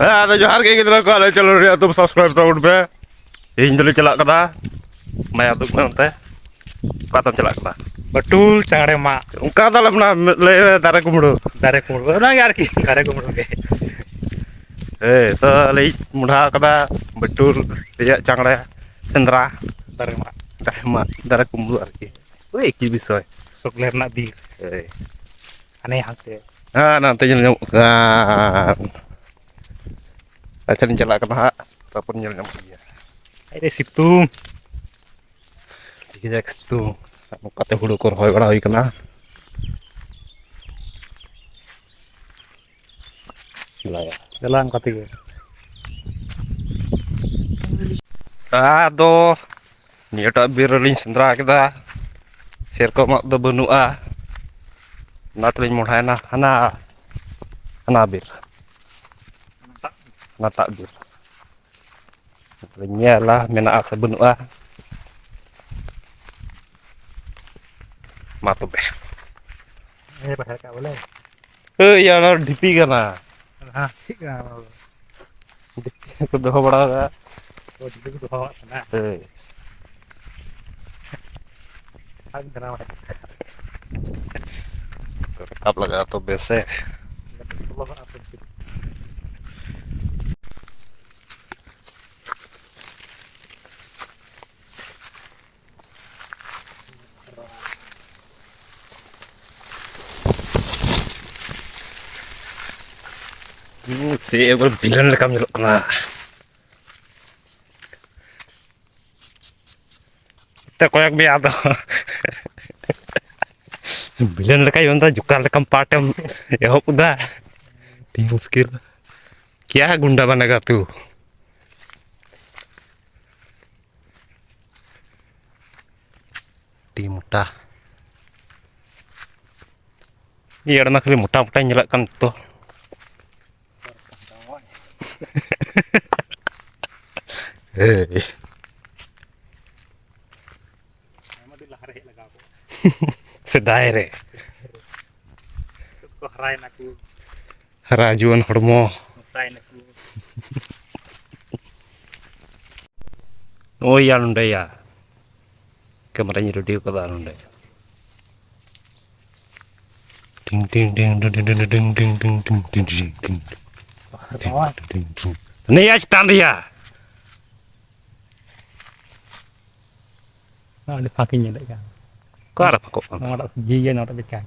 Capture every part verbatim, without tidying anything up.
ᱦᱮᱸ, ᱟᱫᱚ ᱡᱚᱦᱟᱨ ᱜᱮ ᱜᱤᱫᱽᱨᱟᱹ ᱠᱚ, ᱟᱞᱮ ᱪᱮᱱᱮᱞ ᱨᱮ ᱟᱹᱛᱩ subscribe ᱛᱟᱵᱚᱱ ᱯᱮ᱾ ᱛᱮᱦᱮᱧ ᱫᱚᱞᱮ ᱪᱟᱞᱟᱜ ᱠᱟᱱᱟ, ᱢᱟᱭᱟ ᱫᱩᱜ ᱢᱮ ᱚᱱᱛᱮ᱾ ᱚᱠᱟ ᱛᱮᱢ ᱪᱟᱞᱟᱜ ᱠᱟᱱᱟ? ᱵᱟᱹᱴᱩᱞ ᱪᱟᱝᱲᱮ ᱢᱟᱜ᱾ ᱚᱱᱠᱟ ᱫᱚ ᱟᱞᱮ ᱢᱮᱱᱟ, ᱞᱟᱹᱭ ᱢᱮ ᱫᱟᱨᱮ ᱠᱩᱢᱲᱩ᱾ ᱫᱟᱨᱮ ᱠᱩᱢᱲᱩ, ᱚᱱᱟᱜᱮ ᱟᱨᱠᱤ, ᱫᱟᱨᱮ ᱠᱩᱢᱲᱩ ᱜᱮ᱾ ᱦᱮᱸ, ᱛᱚ ᱟᱞᱮ ᱢᱚᱰᱷᱟ ᱠᱟᱱᱟ ᱵᱟᱹᱴᱩᱞ ᱨᱮᱭᱟᱜ ᱪᱟᱝᱲᱮ ᱥᱮᱸᱫᱽᱨᱟ᱾ ᱫᱟᱨᱮ ᱢᱟᱜ᱾ ᱫᱟᱨᱮ ᱢᱟᱜ, ᱫᱟᱨᱮ ᱠᱩᱢᱲᱩ ᱟᱨᱠᱤ᱾ ᱳᱭ ᱮᱠᱤ ᱵᱤᱥᱚᱭ᱾ ᱥᱩᱠᱞᱟᱹᱭ ᱨᱮᱱᱟᱜ ᱵᱤᱨ᱾ ᱦᱳᱭ᱾ ᱦᱟᱱᱮ ᱦᱟᱱᱛᱮ᱾ ᱦᱮᱸ, ᱦᱟᱱᱛᱮ ᱧᱮᱞ ᱧᱟᱢᱚᱜ ᱠᱟᱱ᱾ ᱟᱪᱪᱷᱟ, ᱞᱤᱧ ᱪᱟᱞᱟᱜ ᱠᱟᱱᱟ ᱦᱟᱸᱜ, ᱛᱟᱨᱯᱚᱨ ᱧᱮᱞ ᱧᱟᱢᱚᱜ ᱜᱮᱭᱟ᱾ ᱟᱭ ᱨᱮ ᱥᱤᱛᱩᱝ᱾ ᱟᱹᱰᱤ ᱠᱟᱡᱟᱠ ᱥᱤᱛᱩᱝ᱾ ᱱᱚᱝᱠᱟᱛᱮ ᱦᱩᱲᱩ ᱠᱚ ᱨᱚᱦᱚᱭ ᱵᱟᱲᱟ ᱦᱩᱭ ᱠᱟᱱᱟ᱾ ᱪᱟᱞᱟᱜ ᱚᱱᱠᱟ ᱛᱮᱜᱮ᱾ ᱟᱫᱚ ᱱᱤᱭᱟᱹᱴᱟᱜ ᱵᱤᱨ ᱨᱮᱞᱤᱧ ᱥᱮᱸᱫᱽᱨᱟ ᱠᱮᱫᱟ, ᱥᱮᱨᱚᱠᱚᱢᱟᱜ ᱫᱚ ᱵᱟᱹᱱᱩᱜᱼᱟ, ᱚᱱᱟ ᱛᱮᱞᱤᱧ ᱢᱚᱦᱰᱟᱭᱮᱱᱟ ᱦᱟᱱᱟ, ᱦᱟᱱᱟ ᱵᱤᱨ᱾ ᱦᱟᱱᱟᱴᱟᱜ ᱵᱤᱨ᱾ ᱧᱮᱞᱟ ᱢᱮᱱᱟᱜᱼᱟ ᱥᱮ ᱵᱟᱹᱱᱩᱜᱼᱟ᱾ ᱢᱟ ᱛᱚᱵᱮ᱾ ᱦᱮᱸ, ᱵᱟᱠᱷᱟᱡ ᱠᱟ ᱵᱚᱞᱮ᱾ ᱦᱳᱭ, ᱭᱟ, ᱚᱱᱟ ᱰᱷᱤᱯᱤ ᱠᱟᱱᱟ᱾ ᱦᱮᱸ, ᱴᱷᱤᱠ ᱠᱟᱱᱟ ᱚᱱᱟ ᱫᱚ᱾ ᱰᱷᱤᱯᱤ ᱠᱚ ᱫᱚᱦᱚ ᱵᱟᱲᱟ ᱠᱟᱜᱼᱟ᱾ ᱚ, ᱰᱷᱤᱯᱤ ᱠᱚ ᱫᱚᱦᱚ ᱠᱟᱜ ᱠᱟᱱᱟ᱾ ᱦᱳᱭ᱾ ᱟᱨ ᱵᱮᱱᱟᱣ ᱨᱟᱠᱟᱵ ᱞᱟᱜᱟᱜᱼᱟ ᱛᱚᱵᱮ ᱥᱮ᱾ ᱦᱩᱸ, ᱥᱮ ᱮᱠᱵᱟᱨ ᱵᱤᱞᱚᱱ ᱞᱮᱠᱟᱢ ᱧᱮᱞᱚᱜ ᱠᱟᱱᱟ᱾ ᱛᱮ ᱠᱚᱭᱚᱜ ᱢᱮ ᱟᱫᱚ᱾ ᱵᱤᱞᱮᱱ ᱞᱮᱠᱟᱭ ᱢᱮᱱᱫᱟ, ᱡᱚᱠᱟᱨ ᱞᱮᱠᱟᱢ ᱯᱟᱴ ᱮᱢ ᱮᱦᱚᱵ ᱮᱫᱟ᱾ ᱟᱹᱰᱤ ᱢᱩᱥᱠᱤᱞ᱾ ᱠᱮᱭᱟ ᱜᱩᱱᱰᱟ ᱵᱟᱱᱮᱜᱟ ᱛᱩ᱾ ᱟᱹᱰᱤ ᱢᱚᱴᱟ᱾ ᱤᱭᱟᱹ ᱢᱟ ᱠᱷᱟᱹᱞᱤ ᱢᱚᱴᱟ ᱢᱚᱴᱟᱧ ᱧᱮᱞᱚᱜ ᱠᱟᱱ ᱛᱚ᱾ ᱦᱮᱸ᱾ ᱟᱭᱢᱟ ᱫᱤᱱ ᱞᱟᱦᱟ ᱨᱮ ᱦᱮᱡ ᱞᱟᱜᱟᱣ ᱠᱚᱜᱼᱟ᱾ ᱥᱮᱫᱟᱭ ᱨᱮ᱾ ᱱᱤᱛᱚᱜ ᱠᱚ ᱦᱟᱨᱟᱭᱮᱱᱟ ᱠᱚ᱾ ᱦᱟᱨᱟ ᱡᱩᱣᱟᱹᱱ ᱦᱚᱲᱢᱚ᱾ ᱢᱚᱴᱟᱭᱮᱱᱟ ᱠᱚ᱾ ᱱᱚᱜᱼᱚᱭ ᱭᱟ ᱱᱚᱸᱰᱮ ᱭᱟ᱾ ᱠᱮᱢᱨᱟᱧ ᱨᱮᱰᱤ ᱠᱟᱫᱟ ᱱᱚᱸᱰᱮ᱾ ᱴᱤᱝ, ᱴᱤᱝ, ᱴᱤᱝ, ᱴᱤᱝ᱾ ᱱᱤᱭᱟᱹ ᱪᱮᱛᱟᱱ ᱨᱮᱭᱟ᱾ ᱟᱹᱰᱤ ᱯᱷᱟᱸᱠᱤᱧ ᱧᱮᱞᱮᱫ ᱠᱟᱱ᱾ ᱚᱠᱟᱨᱮ ᱯᱷᱟᱸᱠᱚᱜ ᱠᱟᱱ ᱛᱟᱢᱟ? ᱱᱚᱣᱟᱴᱟᱜ ᱡᱷᱤᱡ ᱜᱮ, ᱱᱚᱣᱟᱴᱟᱜ ᱵᱮᱠᱟᱨ᱾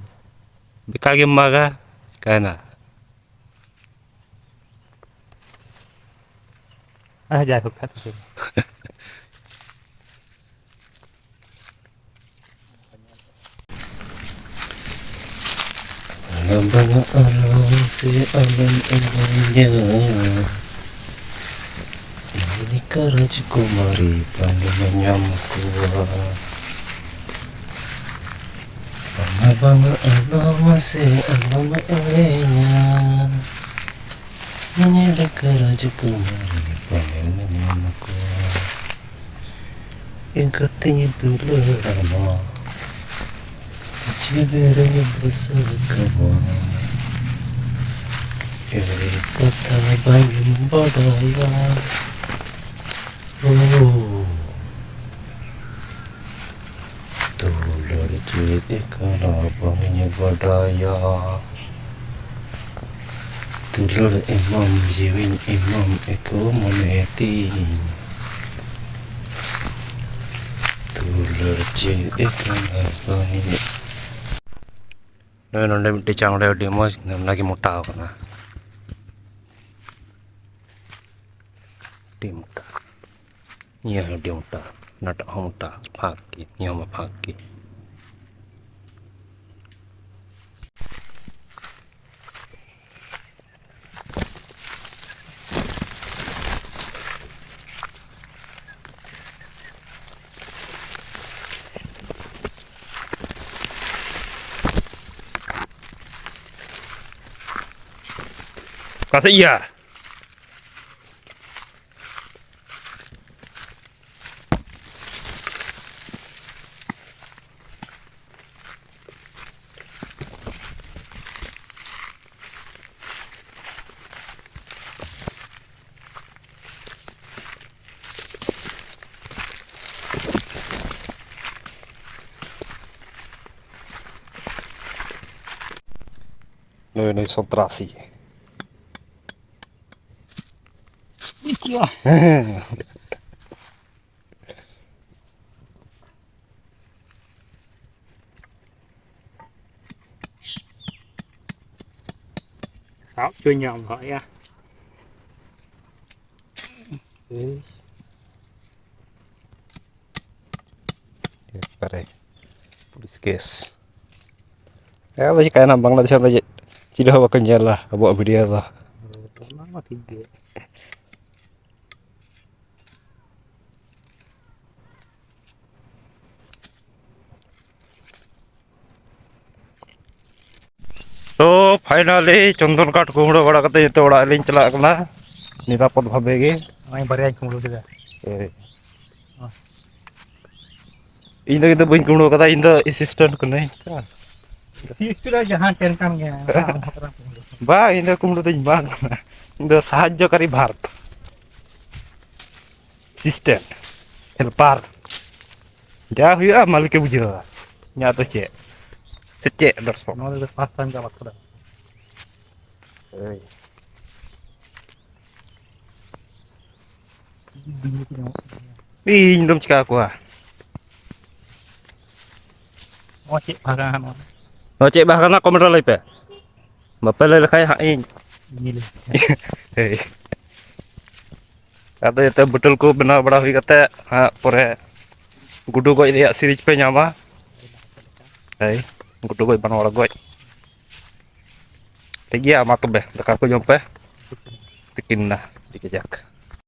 ᱵᱮᱠᱟᱨ ᱜᱮᱢ ᱢᱟᱜᱟ, ᱪᱤᱠᱟᱭᱱᱟ? ᱟᱪᱪᱷᱟ, ᱡᱟᱭᱦᱳᱠ, ᱠᱷᱟᱡ ᱫᱚ ᱪᱮᱫ? ᱟᱞᱚᱢ ᱵᱟᱝᱟ, ᱟᱞᱚᱢ ᱥᱮ ᱟᱞᱚᱢ ᱮᱲᱮᱧᱟ, ᱤᱧ ᱞᱮᱠᱟ ᱨᱟᱡᱽᱠᱩᱢᱟᱨᱤ ᱵᱟᱝ ᱧᱟᱢ ᱠᱚᱣᱟ᱾ ᱵᱟᱝᱟ, ᱵᱟᱝᱟ, ᱟᱞᱚᱢ ᱥᱮ ᱟᱞᱚᱢ ᱮᱲᱮᱧᱟ, ᱤᱧ ᱞᱮᱠᱟ ᱨᱟᱡᱽᱠᱩᱢᱟᱨᱤ ᱵᱟᱝ ᱧᱟᱢ ᱠᱚᱣᱟ᱾ ᱮᱸᱜᱟᱛᱤᱧ ᱫᱩᱞᱟᱹᱲ ᱟᱢᱟ, ᱡᱤᱣᱤ ᱨᱮᱧ ᱵᱟᱥᱟ ᱠᱟᱢᱟ, ᱮᱲᱮ ᱠᱟᱛᱷᱟ ᱵᱟᱹᱧ ᱵᱟᱰᱟᱭᱟ᱾ ᱳ, ᱫᱩᱞᱟᱹᱲ ᱪᱮᱫ ᱠᱟᱱᱟ ᱵᱟᱹᱧ ᱵᱟᱰᱟᱭᱟ᱾ ᱫᱩᱞᱟᱹᱲ ᱮᱢᱟᱢ ᱡᱤᱣᱤᱧ ᱮᱢᱟᱢ ᱮᱠᱚ ᱢᱚᱱᱮ ᱛᱤᱧ᱾ ᱫᱩᱞᱟᱹᱲ ᱪᱮᱫ ᱠᱟᱱᱟ ᱵᱟᱹᱧ᱾ ᱱᱚᱜᱼᱚᱭ ᱱᱚᱰᱮ ᱢᱤᱫᱴᱮᱡ ᱪᱟᱝᱲᱮ ᱟᱹᱰᱤ ᱢᱚᱡᱽ, ᱚᱱᱟᱜᱮ ᱢᱚᱴᱟᱣ ᱠᱟᱱᱟ᱾ ᱟᱹᱰᱤ ᱢᱚᱴᱟ᱾ ᱱᱤᱭᱟᱹ ᱦᱚᱸ ᱟᱹᱰᱤ ᱢᱚᱴᱟ, ᱚᱱᱟᱴᱟᱜ ᱦᱚᱸ ᱢᱚᱴᱟ, ᱯᱷᱟᱸᱠ ᱜᱮ, ᱱᱤᱭᱟᱹ ᱦᱚᱸ ᱯᱷᱟᱸᱠ ᱜᱮ᱾ ᱚᱠᱟ ᱥᱮᱫ ᱭᱟ? ᱱᱩᱭ, ᱱᱩᱭ ᱥᱚᱱᱛᱨᱟᱥᱤ᱾ ᱥᱟᱵ ᱦᱚᱪᱚᱧᱟ ᱚᱱᱠᱟ, ᱭᱟ᱾ ᱮᱠᱵᱟᱨᱮ ᱯᱩᱞᱤᱥ ᱠᱮᱥ᱾ ᱦᱮᱸ, ᱟᱫᱚ ᱪᱤᱠᱟᱹᱭᱮᱱᱟ, ᱵᱟᱝᱞᱟᱫᱮᱥ ᱨᱮ ᱪᱮᱫ, ᱪᱤᱞᱤ ᱦᱚᱸ ᱵᱟᱠᱚ ᱧᱮᱞᱟ ᱟᱵᱚᱣᱟᱜ ᱵᱷᱤᱰᱤᱭᱳ ᱫᱚ᱾ ᱚᱱᱟ ᱢᱟ ᱴᱷᱤᱠ ᱜᱮ᱾ ᱛᱚ, finally ᱪᱚᱱᱫᱚᱱ ᱠᱟᱴ ᱠᱩᱢᱲᱟᱹ ᱵᱟᱲᱟ ᱠᱟᱛᱮ ᱱᱤᱛᱚᱜ ᱚᱲᱟᱜ ᱞᱤᱧ ᱪᱟᱞᱟᱜ ᱠᱟᱱᱟ ᱱᱤᱨᱟᱯᱚᱫ ᱵᱷᱟᱵᱮ ᱜᱮ᱾ ᱱᱚᱜᱼᱚᱭ ᱵᱟᱨᱭᱟᱧ ᱠᱩᱢᱲᱩ ᱠᱮᱫᱟ᱾ ᱦᱳᱭ᱾ ᱤᱧ ᱫᱚ ᱠᱤᱱᱛᱩ ᱵᱟᱹᱧ ᱠᱩᱢᱲᱩ ᱠᱟᱫᱟ, ᱤᱧ ᱫᱚ assistant ᱠᱟᱹᱱᱟᱹᱧ᱾ Assistant ᱨᱮ ᱡᱟᱦᱟᱸ ᱴᱷᱮᱱ ᱠᱟᱱ ᱜᱮᱭᱟ, ᱟᱢ ᱦᱚᱸ ᱠᱟᱱᱟ ᱠᱩᱢᱲᱩ᱾ ᱵᱟᱝ, ᱤᱧ ᱫᱚ ᱠᱩᱢᱲᱩ ᱫᱚᱧ ᱵᱟᱝ ᱠᱟᱱᱟ, ᱤᱧ ᱫᱚ ᱥᱟᱦᱟᱡᱽᱡᱚᱠᱟᱨᱤ verb, assistant, helper᱾ ᱡᱟ ᱦᱩᱭᱩᱜᱼᱟ, ᱢᱟᱹᱞᱤᱠᱮ ᱵᱩᱡᱷᱟᱹᱣᱟ᱾ ᱤᱧᱟᱹᱜ ᱫᱚ ᱪᱮᱫ? ᱥᱮ ᱪᱮᱫ ᱫᱚᱨᱥᱚᱠ? ᱱᱚᱣᱟ ᱫᱚ first time ᱪᱟᱞᱟᱜ ᱠᱟᱱᱟ᱾ ᱦᱳᱭ᱾ ᱵᱤᱧ ᱠᱚ ᱧᱟᱢᱚᱜ ᱠᱟᱱᱟ᱾ ᱵᱤᱧ ᱫᱚᱢ ᱪᱤᱠᱟ ᱠᱚᱣᱟ? ᱱᱚᱣᱟ ᱪᱮᱫ ᱵᱷᱟᱜᱟ ᱱᱚᱣᱟ? ᱱᱚᱣᱟ ᱪᱮᱫ ᱵᱷᱟᱜᱟ ᱠᱟᱱᱟ? Comment ᱨᱮ ᱞᱟᱹᱭ ᱯᱮ᱾ ᱵᱟᱯᱮ ᱞᱟᱹᱭ ᱞᱮᱠᱷᱟᱡ ᱦᱟᱸᱜ ᱤᱧ᱾ ᱤᱧ ᱞᱟᱹᱭ᱾ ᱦᱳᱭ᱾ ᱟᱫᱚ ᱡᱚᱛᱚ ᱵᱟᱹᱴᱩᱞ ᱠᱚ ᱵᱮᱱᱟᱣ ᱵᱟᱲᱟ ᱦᱩᱭ ᱠᱟᱛᱮ ᱦᱟᱸᱜ ᱯᱚᱨᱮ ᱜᱩᱰᱩ ᱜᱚᱡ ᱨᱮᱭᱟᱜ series ᱯᱮ ᱧᱟᱢᱟ᱾ ᱦᱳᱭ, ᱜᱩᱰᱩ ᱜᱚᱡ, ᱵᱟᱱᱣᱟᱲ ᱜᱚᱡ᱾ ᱴᱷᱤᱠ ᱜᱮᱭᱟ, ᱢᱟ ᱛᱚᱵᱮ ᱫᱟᱠᱟ ᱠᱚ ᱡᱚᱢ ᱯᱮ᱾ ᱛᱤᱠᱤᱱ ᱮᱱᱟ, ᱟᱹᱰᱤ ᱠᱟᱡᱟᱠ᱾